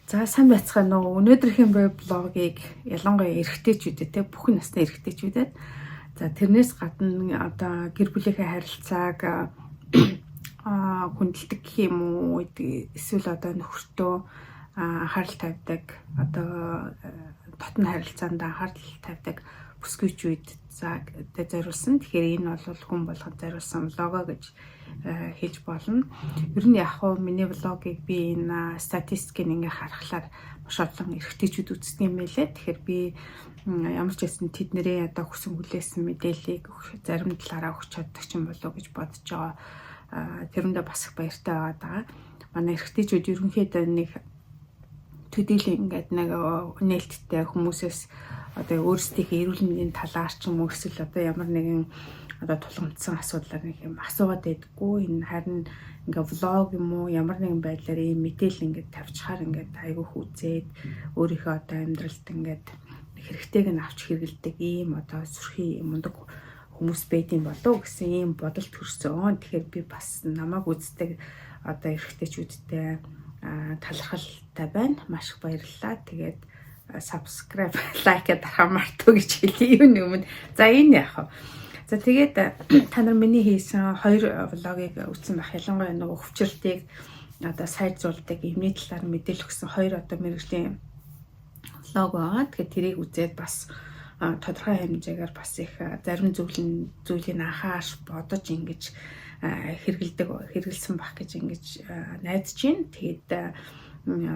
За, сайн байцгаана уу? Өнөөдрхийн буй vlog-ыг ялангуяа эрэгтэйчүүдэд, те, бүх насны эрэгтэйчүүдэд, за, тэрнээс гадна одоо гэр бүлийнхээ харилцааг хүндэлдэг гэх юм уу, эсвэл одоо нөхөртөө анхаарал тавьдаг, одоо дотны харилцаанд анхаарал тавьдаг бүсгүйчүүд, за, зориулсан. Тэгэхээр энэ бол хүн болгонд зориулсан vlog оо гэж хэлж болно. Ер нь яг хуу миний vlog ыг би энэ статистикийг ингээ харахлаар маш олон эрэгтэйчүүд үздэг юм байлээ. Тэгэхээр би ямар ч байсан тэднэрээ одоо хүсэн хүлээсэн мэдээллийг зарим талаараа өгч чаддаг ч юм болов уу гэж бодож байгаа. Тэрэндээ бас их баяртай байгаа. Манай эрэгтэйчүүд ерөнхийдөө нэг төдийлөн ингээд нэг нээлттэй хүмүүсээс одоо өөрсдийнхээ эрүүл мэндийн талаар ч юм уу, эсвэл одоо ямар нэгэн одоо тулгамдсан асуудлаар нэг юм асуугаад байдаггүй. Энэ харин ингээ vlog юм уу, ямар нэгэн байдлаар ийм мэдээлэл ингээд тавьчихаар ингээд айгүйх үзээд, өөрийнхөө одоо амьдралд ингээд хэрэгтэйг нь авч хэрэгэлдэг ийм одоо сүрхий мундаг хүмүүс байдсан болов гэсэн ийм бодол төрсөн. Тэгэхээр би бас намайг үздэг одоо эрэгтэйчүүдтэй талархалтай байна. Маш их баярлалаа. Тэгээд subscribe, like дарахаа мартуу гэж хэлье юм өмнө. За, энэ яах вэ? За, тэгээд та нар миний хийсэн хоёр vlog ыг үзсэн байх. Ялангуяа нөгөө өвчрөлтийг одоо сайжруулдаг эмний талаар мэдээлэл өгсөн хоёр одоо мэргэжлийн vlog байгаа. Тэгэхээр тэрийг үзээд бас тодорхой хэмжээгээр бас их зарим зүйлийн зүйлийг анхаарч бодож ингэж хэрэгэлдэг хэрэгэлсэн байх гэж ингэж найдаж байна. Тэгээд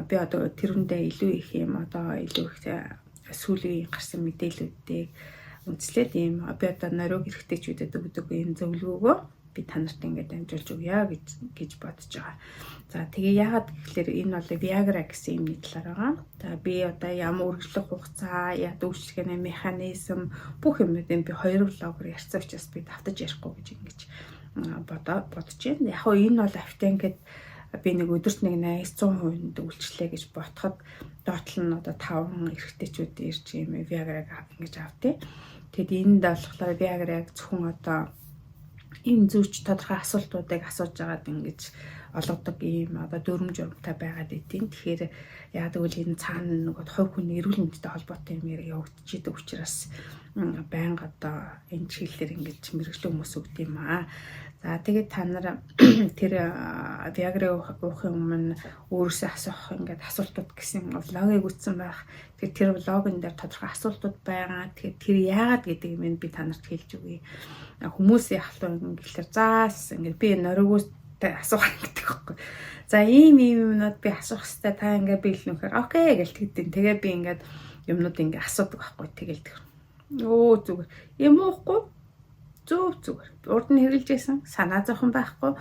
би одоо тэрүүндээ илүү их юм одоо илүү их сүүлийн гарсан мэдээллүүдийг үндэслээд ийм би одоо нориуг эрэгтэйчүүдэд өгдөг ийм зөвлөгөөгөө би та нарт ингээд дамжуулж өгье гэж бодож байгаа. За, тэгээ яагаад гэхлээр энэ бол Viagra гэсэн юмны талаар байгаа. За, би одоо ямар үргэлжлэх хугацаа, яд үйлчлэгээний механизм, бүх юмнуудыг би хоёр vlog оор ярьсан учраас би давтаж ярихгүй гэж ингэж бодож байна. Яг хоо энэ бол аптекэд би нэг өдөрт нэг 80 100% үйлчлээ гэж ботход доотлол нь одоо 5 эрэгтэйчүүд ирж юм Viagra ингэж авдээ. Тэгэд энд болохоор Viagra зөвхөн одоо ийм зүйч тодорхой асуултуудыг асууж агаад ингэж олгодог ийм одоо дүрэм журамтай байгаад идэв. Тэгэхээр яагаад гэвэл энэ цаана нөгөө хувь хүний эрүүл мэндтэй холбоотой юм яриа явагдчихийдэг учраас байнга одоо энэ чиглэлээр ингэж мэргэжлийн хүмүүс өгд юм аа. За, тэгээд та нар тэр Viagra уухын өмнө өөрөөсөө асуух ингээд асуултууд гэсэн vlog ыг үзсэн байх. Тэгэхээр тэр vlog н дээр тодорхой асуултууд байгаа. Тэгэхээр тэр яагаад гэдэг юм би та нарт хэлж өгье. Хүмүүс яхалтай гэхлээр заас ингээд би нориугоос асуух гэдэг байхгүй. За, ийм ийм юмнууд би асуух хэвээр та ингээд биелнэхээр okay гэж тэгдэн. Тэгээ би ингээд юмнууд ингээд асуудаг байхгүй. Тэгэл тэр. Өө, зүгээр. Юм уухгүй, зөв зүгээр. Урд нь хэрэлж байсан. Санаа зовхон байхгүй.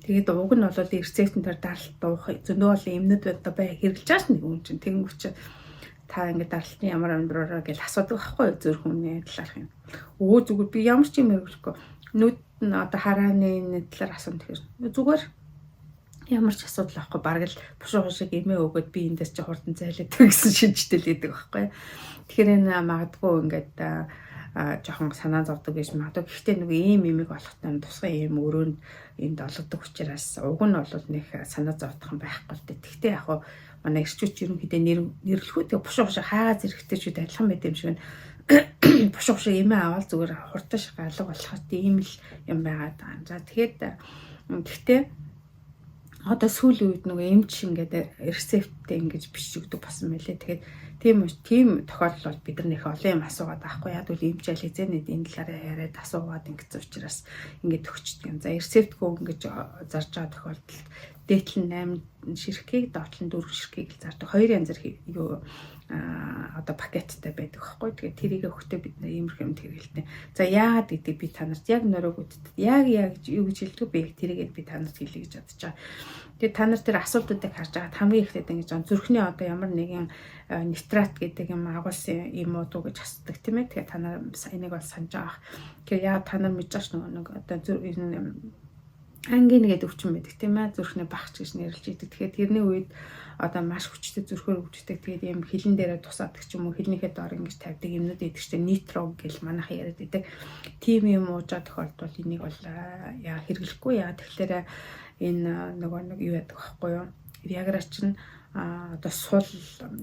Тэгээд уг нь бол рецептэн дээр даралт уух зөндөө олон юмнууд одоо бай хэрэлж байгаа ш нэг хүн чинь. Тэгэнгүүт чи та ингээд даралтын ямар амьдраараа гэж асуудаг байхгүй, зүрх хүний талаарх юм. Өө, зүгээр, би ямар ч юм хэрэглэхгүй. Нүд нь одоо харааны талаар асууна, тэгэхээр зүгээр, ямар ч асуудал байхгүй, бараг л бушуу шиг эмээ өгөөд би эндээс чи хурдан зайлаад гэсэн шинжтэй л идэг байхгүй. Тэгэхээр энэ магадгүй ингээд жоохон санаа зовдөг гэж магадгүй. Гэхдээ нөгөө ийм имийг олохтой тусгай ийм өрөөнд энд олгодог учраас уг нь бол нэг санаа зовдох юм байхгүй л дээ. Гэхдээ яг хуу манай эрчүүч ерөнхийдөө нэрлэхүү тэгээ бушуу шиг хаа зэрэгтэйчүүд адилхан байт юм шиг байна. Бушуу шиг эмээ аваад зүгээр хурдан шиг алга болоход ийм л юм байгаад байгаа. За, тэгээд гэхдээ одоо сүүлийн үед нөгөө эмч ингээд рецепттэй ингэж бичиж өгдөг болсон байлээ. Тэгээд тийм тохиолдол бол бид нар нэх олон юм асуугаад байхгүй. Яг үл эмч аль хэзээ энэ талаараа яриад асуугаад ингэсэн учраас ингээд өгчдөг юм. За, рецептгүй ингэж зарж байгаа тохиолдолд дээдл нь 8 ширхгийг, доотлол нь 4 ширхгийг л зардаг. Хоёр янзэр юу одоо пакеттай байдаг байхгүй. Тэгээд тэрийг өгөхдөө бид нар иймэрхүү юмд хэрэгэлдэг. За, яагаад гэдэг би та нарт яг нориугуудад яг яг юу гэж хэлдэг би тэрийг би та нарт хэлье гэж бодож байгаа. Тэгээд та нар тэр асуултуудыг харж байгаад хамгийн эхлээд ингэж зүрхний одоо ямар нэгэн нитрат гэдэг юм агуулсан юм уу гэж асуудаг, тийм ээ. Тэгэхээр та нар энийг бол санаж байгаа. Тэгэхээр яа та нар мэдж байгаа ш нөгөө нэг одоо энэ ангина гэдэг өвчин байдаг, тийм ээ, зүрхний багч гэж нэрлэж идэг. Тэгэхээр тэрний үед одоо маш хүчтэй зүрхээр өвчтэй. Тэгээд ийм хилэн дээрээ тусаадаг ч юм уу, хилнийхээ доор ингэж тавьдаг юмнууд идэх чинь нитро гэл манайхан яриад идэг. Тийм юм ууж байгаа тохиолдолд энийг бол яа хэрэглэхгүй. Яа тэгэхээр энэ нөгөө нэг юу яадаг байхгүй юу? Viagra чинь одоо сул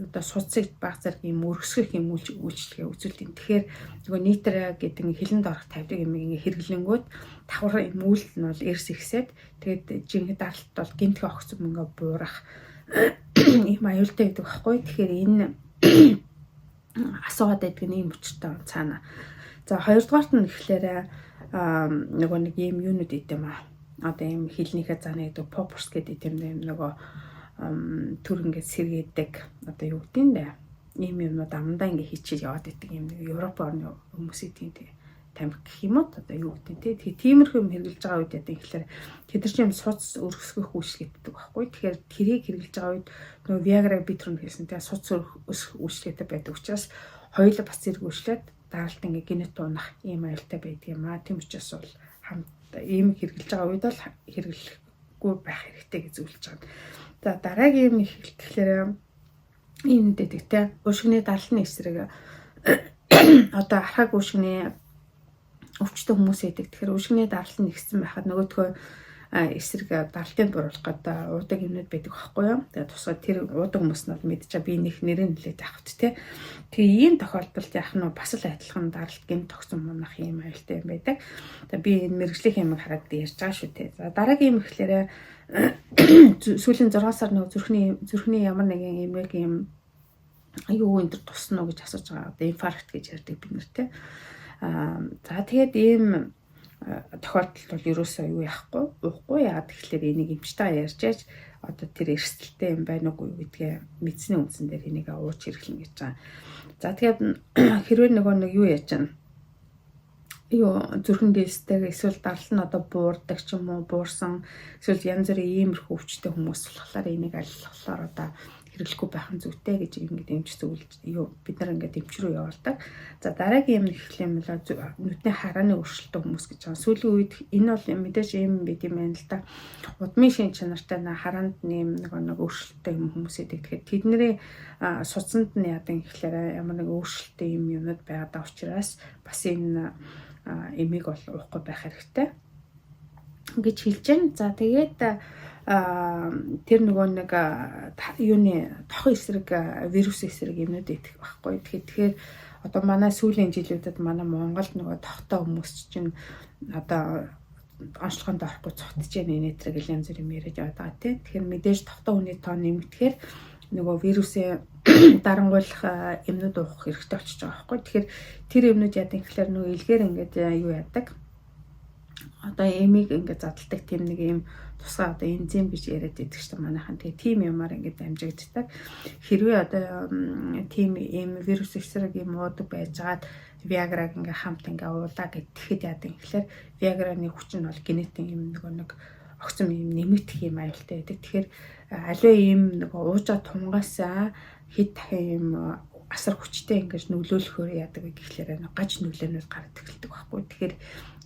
одоо судсыг баг зэрэг юм өргөсгөх юм үйлчилгээ үзүүлдэг. Тэгэхээр нөгөө нитра гэдэг хилэнд орох тавьдаг юм ингээ хэрэглэнгүүт давхар юм үйл нь бол эрс ихсээд, тэгээд жинхэнэ даралт бол гэмтэх огцом ингээ буурах ийм аюултай гэдэг байхгүй. Тэгэхээр энэ асуугаад байдаг нь ийм учиртай цаана. За, хоёрдугаарт нь гэхлээр нөгөө нэг ийм юунууд идэм аа. Одоо ийм хилнийхээ зааны гэдэг poppers гэдэг юм нөгөө төр ингээд сэргээдэг, одоо юу гэдэг юм бэ? Ийм юмнууд амандаа ингээд хийчихэж яваад идэг юм нэг Европ орны хүмүүс идэв тий, тамхи гэх юм уу, одоо юу гэдэг тий. Тэгэхээр тиймэрхүү юм хэрэглэж байгаа үед яадаг гэхээр тэд нар чинь судас өргөсгөх үйлчилгээтэй байхгүй. Тэгэхээр тэрийг хэрэглэж байгаа үед нөгөө Viagra би түрүүнд хэлсэн тий, судас өсөх үйлчилгээтэй байдаг учраас хоёулаа бас зэрэг үйлчлээд даралт ингээ гэнэт унах ийм аюултай байдаг юм аа. Тийм учраас бол хамт ийм хэрэглэж байгаа үед бол хэрэглэхгүй байх хэрэгтэй гэж зөвлөж байгаа. За, дараагийн юм хэлэхээр ийм гэдэг те, уушгины даралтны эсрэг одоо архаг уушгины өвчтөн хүмүүс байдаг. Тэгэхээр уушгины даралт нь ихсэн байхад нөгөөдхөө эсрэг даралтын бууруулах гэдэг уудаг юмнууд байдаг байхгүй юу. Тэгээ тусгай тэр уудаг хүмүүс нь бол мэдчихэ, би нэх нэрийг нэлээд авах те. Тэгээ ийм тохиолдолд яах нь, бас л адилхан даралт гэмт тогсон мунах юм аюултай юм байдаг. Тэгээ би энэ мэргэжлийн юм хараад ярьж байгаа шүү те. За, дараагийн юм гэхлээрэ сүүлийн 6 сар нөгөө зүрхний ямар нэгэн эмгэг юм юу энэ төр тусна уу гэж асууж байгаа. Одоо инфаркт гэж ярьдаг бид нар те. За, тэгээд ийм тохиолдолд бол ерөөсөө юу яахгүй, уухгүй. Яагаад гэхлээр энийг эмчтэйгээ ярьж яаж одоо тэр эрсдэлтэй юм байна уугүй юу гэдгээ мэдсэний үндсэн дээр энийг ууж хэрэглэнэ гэж байгаа. За, тэгээд хэрвээ нөгөө нэг юу яаж чинь юу зүрхэн дээстэй эсвэл даралт нь одоо буурдаг ч юм уу, буурсан эсвэл янз бүрийн иймэрхүү өвчтэй хүмүүс болохоор энийг аль болохоор одоо хэрэглэхгүй байх нь зүйтэй гэж ингээд эмч зөвлөж юу бид нар ингээд эмч рүү явуулдаг. За, дараагийн юм гэх юм бол нүдний харааны өөрчлөлттэй хүмүүс гэж байгаа. Сүүлийн үед энэ бол мэдээж юм байд юм байна л да. Удмын шин чанартай хараанд нэм нэг нэг өөрчлөлттэй юм хүмүүс идэг. Тэгэхээр тэдний судсанд нь яадаг гэхлээр ямар нэг өөрчлөлттэй юм юмнууд байгаад байгаа учраас бас энэ эмийг бол уухгүй байх хэрэгтэй гэж хэлж байна. За, тэгээд тэр нөгөө нэг юуны тохын эсрэг, вирус эсрэг юмнууд идэх байхгүй. Тэгэхээр одоо манай сүүлийн жилүүдэд манай Монголд нөгөө тохтой хүмүүс чинь одоо онцлогонд орохгүй цухтаж яах нэтэр гэл янз бүр юм яриад яваад байгаа тий. Тэгэхээр мэдээж тохтой хүний тоо нэмэгдэхээр нөгөө вирусээ дарангуйлах юмнууд уух хэрэгтэй болчихж байгаа байхгүй. Тэгэхээр тэр юмнууд яадаг гэхлээр нөгөө илгээр ингээд юу яадаг, одоо эмийг ингээд задалдаг тийм нэг юм тусгай одоо энзим гэж яриад байдаг шүү дээ манайхан. Тэгээ тийм юмар ингээд дамжигддаг. Хэрвээ одоо тийм эм вирус эсрэг юм уудаг байжгаад Viagra-г ингээ хамт ингээ уулаа гэхэд яадаг гэхлээр Viagra-ны хүч нь бол генетик юм нөгөө нэг огцом юм нэмэгдэх юм аюултай байдаг. Тэгэхээр аливаа ийм нөгөө уужаа тунгаасаа хэд дахин юм асар хүчтэй ингэж нөлөөлөхөөр яадаг гэхлээр гаж нөлөөнүүд гараад эхэлдэг байхгүй. Тэгэхээр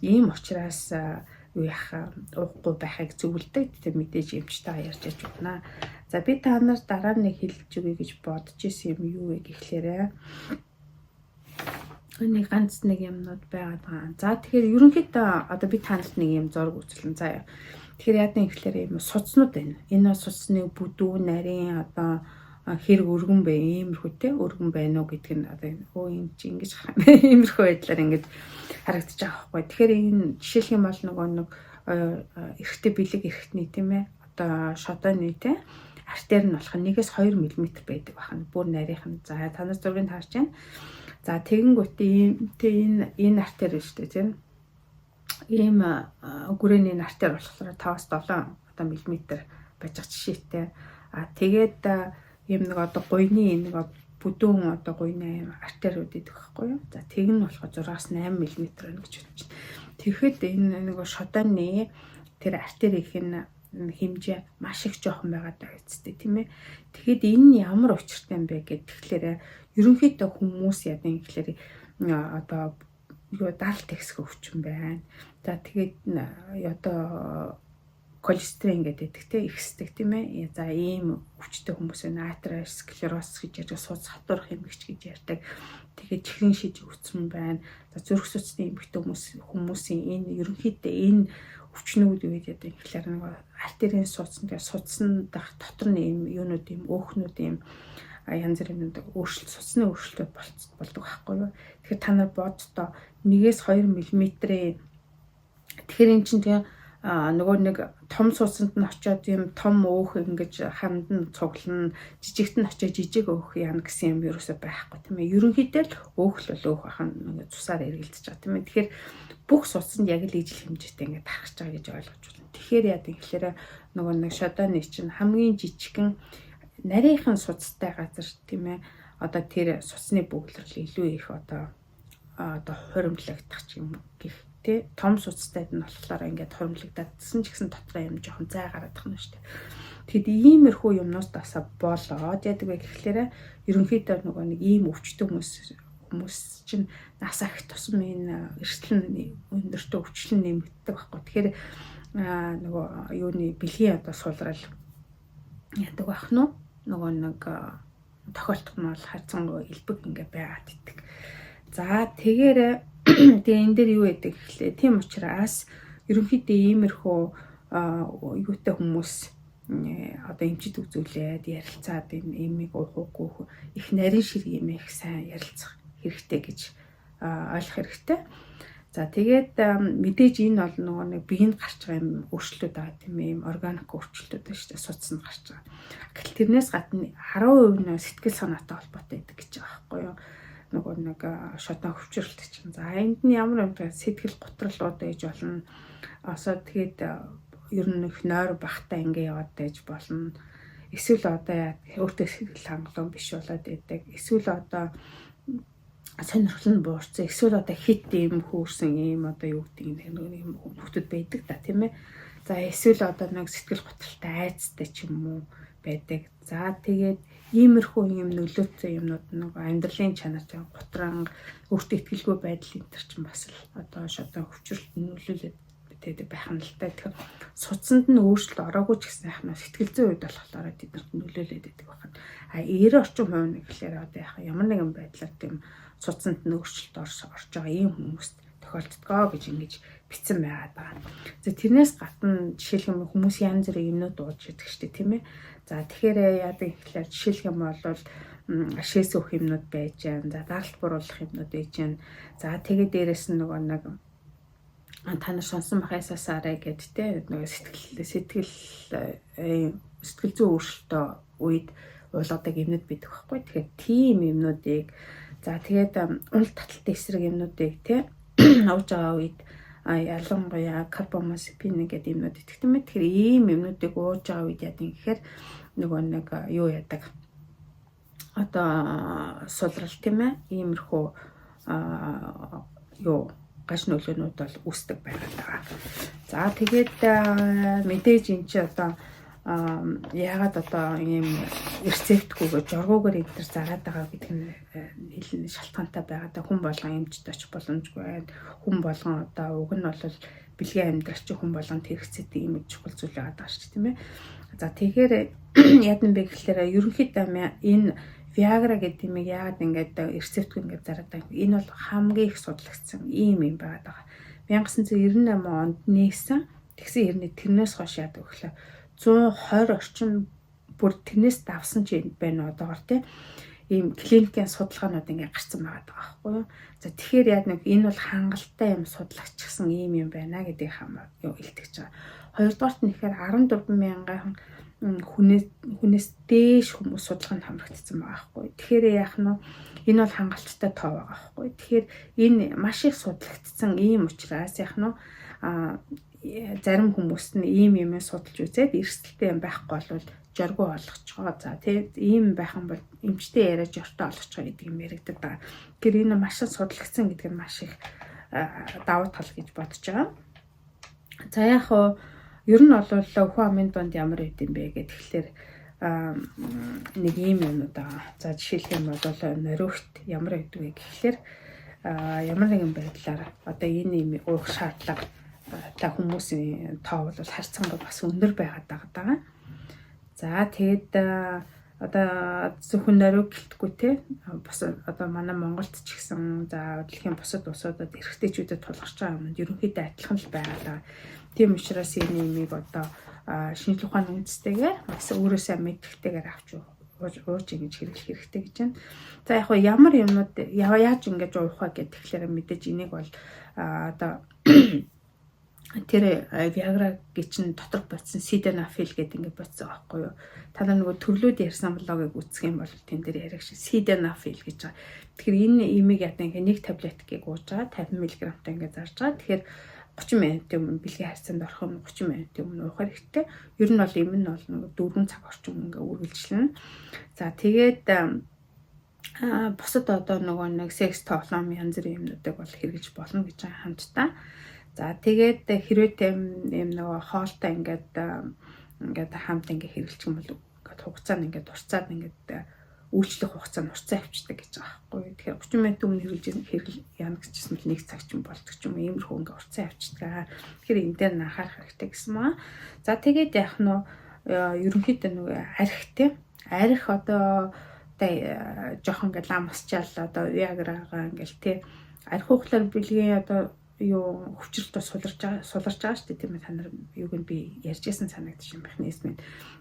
ийм учраас юу яах, уухгүй байхыг зөвлөдөг. Тэгээ мэдээж эмчтэйгээ ярьж яж байна. За, би та нар дараа нь нэг хэлж өгье гэж бодож исэн юм юу вэ гэхлээрэ нэг ганц нэг юмнууд байгаад байгаа. За, тэгэхээр ерөнхийдөө одоо би та нарт нэг юм зураг үзүүлэн заяа. Тэгэхээр яадаг гэхлээр юм судснууд байна. Энэ судсны бүдүү, нарийн одоо хэрэг өргөн бэ, иймэрхүү те, өргөн байна уу гэдг нь одоо өө энэ чи ингэж иймэрхүү байдлаар ингэж харагдаж байгаа байхгүй. Тэгэхээр энэ жишээлх юм бол нөгөө нэг эрэгтэй бэлэг эрхтний тийм ээ, одоо шодооны те, артер нь болох 1-ээс 2 мм байдаг байна. Бүр нарийнх нь. За, та нар зургийг харж байна. За, тэгэнгүүт ийм тэ энэ артер шүү дээ тийм. Ийм гүрээний артер болохоор 5-аас 7 одоо мм байж байгаа жишээтэй. А тэгээд ийм нэг одоо гуйны нэг бүдүүн одоо гуйны артериуд идэх байхгүй юу. За, тэг нь болохоор 6-аас 8 мм байна гэж бодож байна. Тэгэхэд энэ нэг шодооны тэр артерийн нь хэмжээ маш их жоохон байгаа даа үсттэй тийм ээ. Тэгэхэд энэ нь ямар учиртай юм бэ гэхэд тэгэхээр ерөнхийдөө хүмүүс яадаг гэхлээр одоо юу даралт тэгсэх өвчин байна. За, тэгээд одоо холестерин гэдэг те, ихсдэг тийм ээ. За, ийм өвчтэй хүмүүс байна. Атеросклероз гэж ярьдаг, судас хатуурах эмгэгч гэж ярьдаг. Тэгээд чихрийн шиж өвчин байна. За, зүрх судасны эмгэгтэй хүмүүсийн энэ ерөнхийдөө энэ өвчнүүд үед яадаг гэхлээр нөгөө артерийн судсан, тэгээ судсан дах дотор нь юм юунууд юм өөхнүүд юм янз бүрийн өөрчлөлт, судасны өөрчлөлтүүд болдог байхгүй юу. Тэгэхээр та нар боддоо 1-ээс 2 мм-ийн, тэгэхээр эн чинь тэгээ нөгөө нэг том судсанд нь очиод юм том өөх ингэж ханд нь цуглана, жижигт нь очиод жижиг өөх яана гэсэн юм ерөөсөө байхгүй, тийм ээ. Ерөнхийдөө л өөх л бол өөх бахан ингээд цусаар эргэлдэж байгаа, тийм ээ. Тэгэхээр бүх судсанд яг л ижил хэмжээтэй ингээд тархаж байгаа гэж ойлгож байна. Тэгэхээр яа гэхээр нөгөө нэг шодооны чинь хамгийн жижигхэн нарийнхан судастай газар, тийм ээ, одоо тэр судасны бөглөрөл илүү их одоо хуримтлагдах ч юм гэх тий, том судастайд нь болохоор ингээд хуримтлагдсан ч гэсэн дотроо юм жоохон зай гараад тах нь шүү дээ. Тэгэд иймэрхүү юмнаас тасаа болоод яадаг вэ гэхлээрэ ерөнхийдөө нөгөө нэг ийм өвчтөй хүмүүс чинь нас ахих тусам энэ эрсдэл нь өндөртөө өвчлөл нэмэгддэг байхгүй. Тэгэхээр нөгөө юуны бэлгийн одоо сулрал яадаг байх нь нөгөө нэг тохиолдох нь бол харьцангуй элбэг ингээ байгаад идэг. За, тэгээрээ тэгээ энэ дээр юу яадаг гэхлээ, тийм учраас ерөнхийдөө иймэрхүү юутай хүмүүс одоо эмчит үзүүлээд ярилцаад энэ эмийг уух уугүй их нарийн ширэг юм их сайн ярилцах хэрэгтэй гэж ойлгох хэрэгтэй. За, тэгээд мэдээж энэ бол нөгөө нэг биеинд гарч байгаа юм өөрчлөлтүүд байгаа, тийм ээ, юм органик өөрчлөлтүүд байна шүү дээ, судсанд гарч байгаа. Гэтэл тэрнээс гадна 10% нь сэтгэл санаатай холбоотой байдаг гэж байгаа байхгүй юу? Нөгөө нэг шодон өвчрөлт чинь. За, энд нь ямар юм бэ? Сэтгэл готролууд байж болно. Асаа тэгээд ер нь их нойр бахта ингээ яваад байж болно. Эсвэл одоо өөртөө сэтгэл хангалуун биш болоод байдаг. Эсвэл одоо сонирхол нь буурсан. Эсвэл одоо хит ийм хөөрсөн ийм одоо юу гэдэг нэг юм нөхдүүд байдаг та, тийм ээ. За, эсвэл одоо нэг сэтгэл готролтой, айцтай ч юм уу байдаг. За, тэгээд иймэрхүү юм нөлөөтэй юмнууд нэг амьдралын чанар, гутранг, өөртөө итгэлгүй байдал энэ төр чинь бас л одоо шодон өвчрөлт нөлөөлөд тэгээд байх нь л та. Тэгэхээр судсанд нь өөрчлөлт ороогүй ч гэсэн яах нь сэтгэл зүйн үед болохоор тэднэрт нөлөөлөд байдаг байна. А 90 орчим хувь нь гэхлээр одоо яах ямар нэгэн байдлаар тийм судсанд нь өөрчлөлт орж байгаа ийм хүмүүст тохиолддгоо гэж ингэж бичсэн байгаад байгаа. За, тэрнээс гадна жишээлх юм хүмүүс янз бүрийн юмнууд ууж идэг шүү дээ, тийм ээ. За, тэгэхээр яадаг гэхлээр жишээлх юм бол шээс өөх юмнууд байж гэн. За, даралт буруулах юмнууд байж гэн. За, тэгээд дээрэс нь нөгөө нэг та нар сонсон бах SSRI гэдэг те, нөгөө сэтгэл сэтгэл сэтгэл зүйн өөрчлөлтөө үед уулгадаг юмнууд байдаг байхгүй. Тэгэхээр тийм юмнуудыг, за тэгээд уналт таталтай эсрэг юмнуудыг те ууж байгаа үед, ялангуяа карбамазепин гэдэг юмнууд идэх юм ээ. Тэгэхээр ийм юмнуудыг ууж байгаа үед яадаг гэхээр нөгөө нэг юу яадаг, одоо сулрал, тийм ээ, иймэрхүү юу гаж нөлөөнүүд бол үүсдэг байгаад байгаа. За, тэгээд мэдээж эн чи одоо яагаад одоо ийм рецептгүйгээр жоргуугаар энэ төр зараад байгаа гэдэг нь нэлээд шалтгаантай байгаа да. Хүн болгон эмчд очих боломжгүй байна. Хүн болгон одоо уг нь бол бэлгийн амьдрал чи хүн болгонд хэрэгцээтэй ийм чухал зүйл байгаа даа шүү, тийм ээ. За, тэгэхээр яадан бэ гэхлээр ерөнхийдөө энэ Viagra гэдэг юмыг яагаад ингээд рецептгүй ингээд зараад байгаа юм. Энэ бол хамгийн их судлагдсан ийм юм байгаа даа. 1998 онд нээсэн. Тэгсэн хэрнээ тэрнээс хойш яадаг гэхлээр 120 орчим, бүр тэрнээс давсан ч байна одоогор, тий, ийм клиникийн судалгаанууд ингээ гарцсан байгаа байхгүй юу. За, тэгэхээр яг нэг энэ бол хангалттай юм судлагдчихсан ийм юм байна гэдгийг хамаа юу илтгэж байгаа. Хоёрдугаарт нь ихээр 14 мянган хүнээс дээш хүмүүс судалгаанд хамрагдсан байгаа байхгүй. Тэгэхээр яах нь энэ бол хангалттай тоо байгаа байхгүй. Тэгэхээр энэ маш их судлагдсан ийм учраас яах нь зарим хүмүүс нь ийм юм судалж үзээд эрсдэлтэй юм байхгүй бол жоргоо олгоцгоо. За тий, ийм байх юм бол эмчтэй яриад жортой олгоцгоо гэдэг юм яригддаг байгаа. Тэгэхээр энэ маш их судлагдсан гэдэг нь маш их давуу тал гэж бодож байгаа. За, яг хуу ер нь бол өхөн амын дунд ямар байд юм бэ гэх тэгэхээр нэг ийм юмнууд байгаа. За, жишээлх юм бол нориогт ямар байдаг вэ гэхлээр ямар нэгэн байдлаар одоо энэ юм уух шаардлага та хүмүүсийн тоо бол харьцангуй бас өндөр байгаад байгаа. За, тэгэд Одоо зөвхөн Норвеги гэлтгүй те, бас одоо манай Монголд ч гэсэн, за, дэлхийн бусад улсуудад эрэгтэйчүүдэд тулгарч байгаа юмд ерөнхийдөө адилхан л байгаа даа. Тийм учраас энэ юмыг одоо шинжлэх ухааны үндэстэйгээр, бас өөрөөсөө мэдлэгтэйгээр авч ууж ингэж хэрэглэх хэрэгтэй гэж байна. За, яг хөө ямар юмнууд яаж ингэж уух вэ гэх тэгэхээр мэдээж энийг бол одоо тэр Viagra гэж чинь доторх бодсон силденафил гэдэг ингээд бодсон байхгүй юу. Та нар нөгөө төрлүүд ярьсан блогийг үзэх юм бол тэн дээр ярих шиг силденафил гэж байгаа. Тэгэхээр энэ имийг яадаг, ингээд нэг таблеткийг ууж байгаа, 50 мг-тай ингээд зарж байгаа. Тэгэхээр 30 минутын өмнө, бэлгийн харьцаанд орох юм, 30 минутын өмнө уух хэрэгтэй. Ер нь бол им нь бол нөгөө 4 цаг орчим ингээ үргэлжлэнэ. За, тэгээд бусад одоо нөгөө нэг секс тоглоом, янз бүрийн юмнуудыг бол хэрэгж болно гэж байгаа хамтдаа. За, тэгээд хэрвээ тийм юм нөгөө хоолтой ингээд хамт ингээд хэрэглэх юм бол ингээд хугацаа нь ингээд урцаад, ингээд үйлчлэх хугацаа нь урцаа авчдаг гэж байгаа байхгүй. Тэгэхээр 30 минут өмнө хэрэглэж хэрэгэл яана гэжсэн бол 1 цаг ч юм болдог ч юм уу, иймэрхүү ингээд урцаа авчдаг. Тэгэхээр энэ дээр нь анхаарах хэрэгтэй гэсэн маа. За, тэгээд яах нь ерөнхийдөө нөгөө архитай, арх одоо жоохон ингээд лам асчаал одоо Viagra-гаа ингээд тий арх уухлаар бэлгийн одоо юу өвчрөлт бас суларч байгаа шүү дээ, тийм ээ. Та нар юуг нь би ярьж байсан санагдчих юм механизм нь.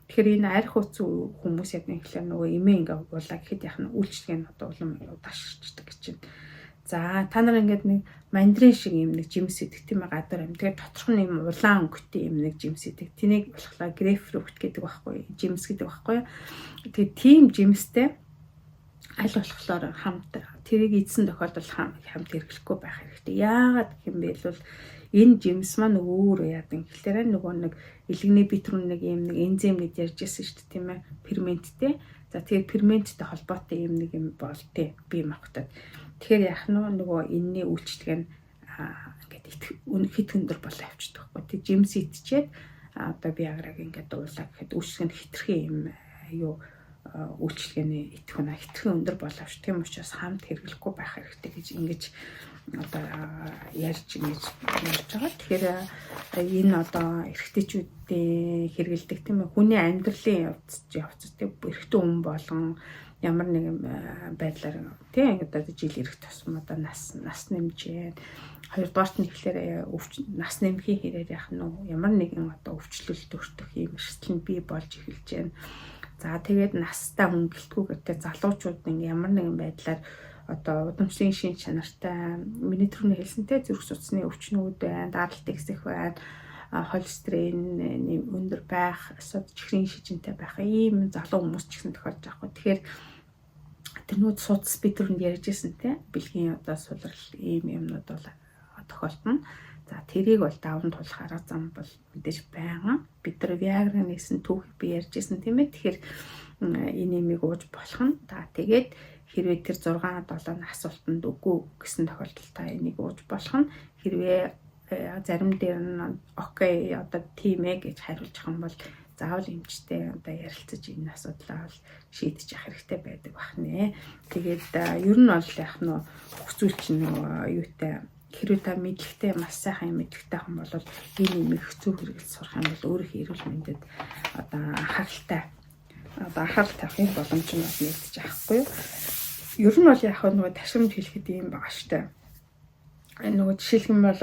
Тэгэхээр энэ арх ууц хүмүүс яг нэг гэхэлэр нөгөө эмээ ингээ уулаа гэхэд яг нь үйлчлэг нь одоо улам удаашрчдаг гэж байна. За, та нар ингээд нэг мандарин шиг юм нэг жимс идэх, тийм ээ, гадуур юм. Тэгээд доторх нь юм улаан өнгөтэй юм нэг жимс идэх. Тэнийг болохоор грейпфрут гэдэг байхгүй, жимс гэдэг байхгүй. Тэгээд тийм жимстэй аль болохоор хамт тэрийг идсэн тохиолдолд хамт хэрэглэхгүй байх хэрэгтэй. Яагаад гэх юм бэ бол энэ жимс маань өөрөө яадан гэхлээр нөгөө нэг илгэний бит рүү нэг юм нэг энзим гэж ярьж ирсэн шүү дээ, тийм ээ, ферменттэй. За, тэгэхээр ферменттэй холбоотой юм нэг юм бол тий бие махбодод. Тэгэхээр яах нь нөгөө энэний үйлчлэг нь ингээд хит өндөр болоо явчихдаг байхгүй. Тэг жимс идчихэд одоо Viagra-г ингээд дуулаа гэхэд үйлчлэг нь хитрхи юм юу үйлчилгээний идэвх нь хитрхи өндөр боловч, тийм учраас хамт хэрэглэхгүй байх хэрэгтэй гэж ингэж одоо ярьж ингэж ярьж байгаа. Тэгэхээр энэ одоо эрэгтэйчүүдийн хэрэглэдэг, тийм ээ, хүний амьдралын явц тийм эрэгтэй хүн болгон ямар нэгэн байдлаар тийм одоо жил ирэх тусам одоо нас нэмж байна. Хоёрдугаарт нь ихлээр нас нэмхийн хэрээр яах нь ямар нэгэн одоо өвчлөлт өртөх юм эрсдэл нь бий болж эхэлж байна. За, тэгээд настай хүн гэлтгүүгээр те залуучууд ингээ ямар нэгэн байдлаар одоо удамшлын шин чанартай, миний түрүүний хэлсэнтэй зүрх судасны өвчнүүд байна, даралт ихсэх байна, холестерин өндөр байх, эсвэл чихрийн шижинтэй байх ийм залуу хүмүүс ч гэсэн тохиолж байгаа хгүй. Тэгэхээр тэрнүүд судас би түрүүнд ярьж ирсэн те бэлгийн одоо сулрал ийм юмнууд бол тохиолдоно. За, тэрийг бол даван туулах арга зам бол мэдээж байгаа. Бид нар Viagra нээсэн түүхийг би ярьж ирсэн, тийм ээ. Тэгэхээр энэ юмыг ууж болох нь. За, тэгээд хэрвээ тэр 6 7 асуултанд үгүй гэсэн тохиолдолд та энийг ууж болох нь. Хэрвээ зарим дээр нь okay, одоо тийм ээ гэж хариулж юм бол заавал эмчтэй одоо ярилцаж энэ асуудлаа бол шийдэж явах хэрэгтэй байдаг бахнэ. Тэгээд ер нь бол яг нь бүх зүйл чинь нөгөө юутай, хэрвээ та мэдлэгтэй, маш сайхан мэдлэгтэй хүн бол энэ юм их зөв хэрэглэж сурах юм бол өөрийнхөө эрүүл мэндэд одоо анхаарал тавихын боломж нь бол нэгдэж байгаа хгүй юу. Ер нь бол яг нөгөө ташрамж хэлэхэд юм байгаа штэ. Нөгөө жишээлх юм бол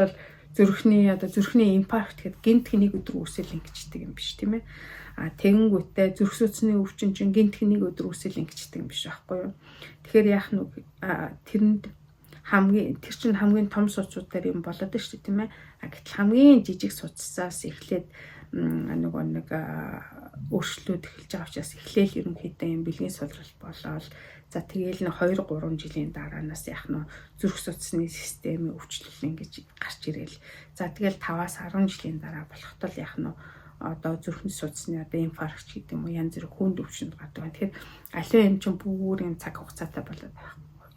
зүрхний инфаркт гэхэд гинтх нэг өдөр үсэл ингэчдэг юм биш, тийм ээ. А тэгэнгүүтээ зүрх судасны өвчин чинь гинтх нэг өдөр үсэл ингэчдэг юм биш байхгүй юу. Тэгэхээр яах нь тэрэнд хамгийн тэр чинь хамгийн том судсуудаар юм болоод шүү дээ, тийм ээ. А гэтэл хамгийн жижиг судсаас эхлээд нөгөө нэг өөрчлөлүүд эхэлж байгаа учраас эхлээл ерөнхийдөө юм бэлгийн сулрал болоод, за, тэгээл нэг 2 3 жилийн дараанаас яах нь зүрх судасны системийн өвчлөл ингэж гарч ирээл, за, тэгээл 5-аас 10 жилийн дараа болохтол яах нь одоо зүрхний судасны одоо инфаркт гэдэг юм уу, янз бүрийн хүнд өвчнөд гардаг. Тэгэхээр аливаа юм чинь бүр юм цаг хугацаатай болоод байх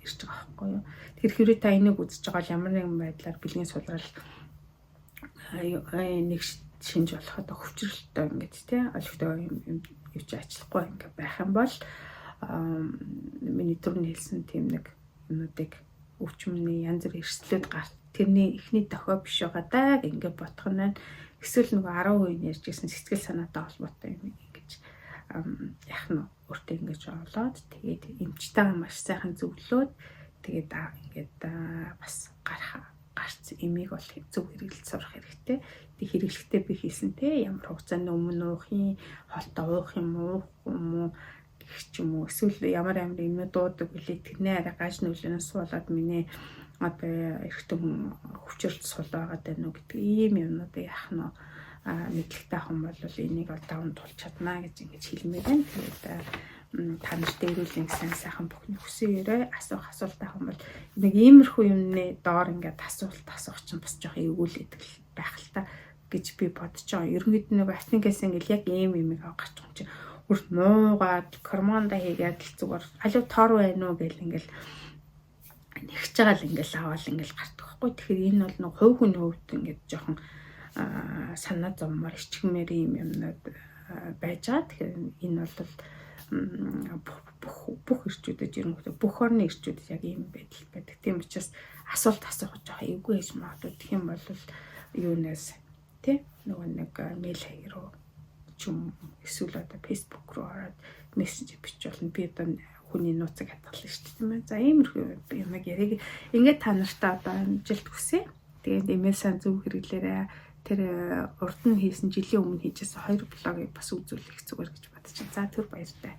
ирж байгаа байхгүй юу. Тэгэхээр хэрвээ та энийг үзэж байгаа бол ямар нэгэн байдлаар бэлгийн сулрал нэг шинж болох одоо хөвчрөлттэй ингээд тий олигтой юм юу ч ажиллахгүй ингээд байх юм бол миний түрүүний хэлсэн тийм нэг юмнуудыг, өвчмөний янз бүр эрсдлүүд гарт тэрний эхний дохио биш байгаа даа ингээд бодох нь байна. Эсвэл нөгөө 10% ярьж ирсэн сэтгэл санаатай холбоотой юм ингэж яах нь өөртөө ингэж олоод, тэгээд эмчтэйгээ маш сайхан зөвлөөд, тэгээд ингээд бас гарах гарц эмийг бол зөв хэрэглэж сурах хэрэгтэй. Тэг хэрэглэхдээ би хийсэн те ямар хугацааны өмнө уух юм, хоолтой уух юм уу, уухгүй юм уу гэх ч юм уу. Эсвэл ямар ямар юмнууд дуудаг билээ, тэрний арай гаж нөлөөнөөс суулаад миний одоо эргэтэн хүчрэлт сул байгаад байна уу гэдэг ийм юмнуудыг яах нь мэдлэгтэй ах юм бол энийг бол даван тулж чаднаа гэж ингэж хэлмээр байна. Тэгээд та нарт эрүүл сайн сайхан бүхний хүсэн өрөө. Асуух асуулт авах юм бол нэг иймэрхүү юмны доор ингээд асуулт асуух чинь бас жоох эвгүүлээд байх л та гэж би бодож байгаа. Ерөнхийдөө нэг автингээс ингээл яг ийм юмыг гарч байгаа юм чинь бүр нуугаад команда хийгээд л зүгээр алив тор байна уу гэл ингээл нэгч байгаа л ингээл аваал ингээл гардаг байхгүй. Тэгэхээр энэ бол нэг хувь хүний хувьд ингээд жоохон санаа зовмоор ичгмээр юм юмнууд байж байгаа. Тэгэхээр энэ бол бүх бүх эрчүүдэд, ерөнхийдөө бүх орны эрчүүдэд яг ийм байдал байдаг. Тийм учраас асуулт асуух жоох эвгүй байж магадгүй. Тэгэх юм бол юунаас тий нөгөө нэг мэйл хаяг руу ч юм, эсвэл одоо Facebook руу ороод мессеж бичиж болно. Би одоо хүний нууцыг хадгална шүү дээ, тийм ээ. За, иймэрхүү юмыг яриг ингээд та нартай одоо амжилт хүсье. Тэгээд эмээ сайн зөв хэрэглээрэй. Тэр урд нь хийсэн, жилийн өмнө хийжсэн хоёр блогийг бас үзүүлэх зүгээр гэж бодож байна. За, түр баяртай.